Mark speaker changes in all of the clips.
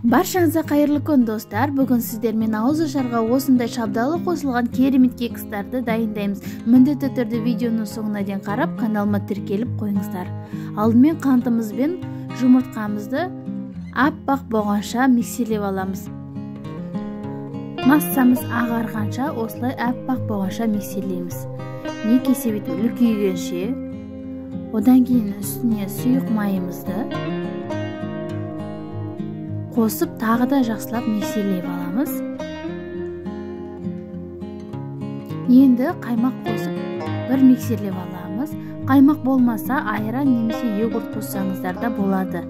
Speaker 1: Баршаңызға қайырлы күн, достар. Бүгін сіздермен ауыз ашарға осындай шабдалы қосылған керемет кекстарды дайындаймыз. Міндетті түрде видеоның соңына дейін қарап, каналыма тіркеліп қойыңыздар. Алдымен қантымыз бен жұмыртқамызды аппақ болғанша миксерлеп аламыз. Массамыз ағарғанша осылай аппақ болғанша миксерлейміз. Не кесе бүйтіп үлкейгенше, одан кейін үстіне сұйық майымызды қосып тағы да жақсылап миксерлеп аламыз. Енді қаймақ қосып бір миксерлеп аламыз. Қаймақ болмаса айран немесе йогурт қоссаңыздар да болады.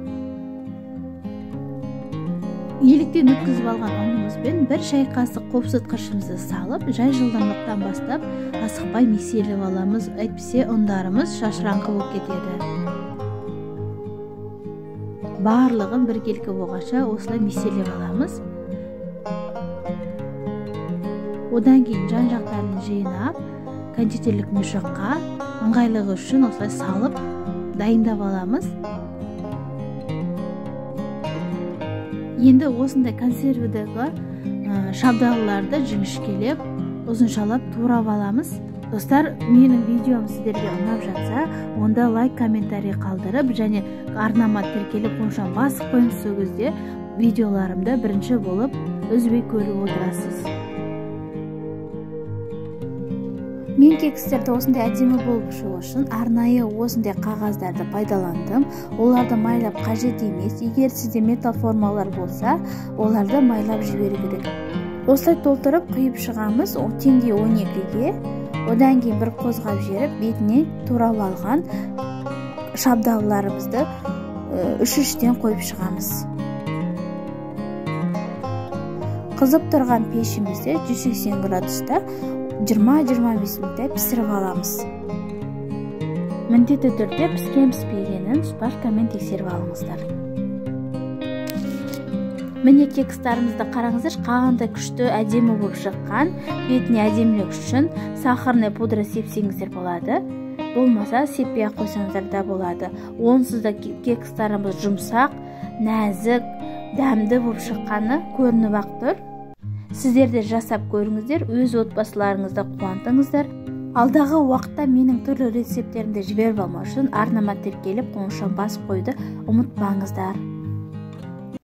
Speaker 1: Електен өткізіп алған ұнымызбен бір шай қасық қопсытқышымызды салып, жай жылдамдықтан бастап асықпай миксерлеп аламыз. Әйтпесе ұндарымыз шашыраңқы болып кетеді. Барлығын біркелкі болғанша осылай миксерлеп аламыз. Одан кейін жан-жақтарын жинап, кондитерлік мешокқа ыңғайлығы үшін осылай салып дайындап аламыз. Енді осындай консервідегі шабдалыларды жіңішкелеп, ұзыншалап турап аламыз. Достар, менің видеом сіздерге ұнап жатса, онда лайк, комментарий қалдырып, және арнама тіркеліп, қоңырауын басып қойыңыз. Сол кезде видеоларымды бірінші болып үзбей көріп отырасыз. Мен кекстерді осындай әдемі болып шығу үшін арнайы осындай қағаздарды пайдаландым. Оларды майлап қажет емес. Егер сізде металл формалар болса, оларды майлап жіберу керек. Осылай толтырып құйып шығамыз, теңдей 12-ге. Одан кейін бір қозғап жіберіп, бетіне турап алған шабдалыларымызды үш-үштен қойып шығамыз. Қызып тұрған пешімізде 180 градуста 20-25 минутта пісіріп аламыз. Міндетті түрде піскен піспегенін шпажкамен тексеріп алыңыздар. Міне кекстарымызды қараңыздаршы, қандай күшті әдемі болып шыққан. Бетіне әдемілік үшін сахарный пудра сепсеңіздер болады. Болмаса сеппей ақ қойсаңыздар да болады. Онсыз да кекстарымыз жұмсақ, нәзік, дәмді болып шыққаны көрініп ақ тұр. Сіздер де жасап көріңіздер, өз отбасыларыңызды қуантыңыздар. Алдағы уақытта менің түрлі рецепттерімді жіберіп алмау үшін арнама тіркеліп, қоңырауын басып қоюды ұмытпаңыздар.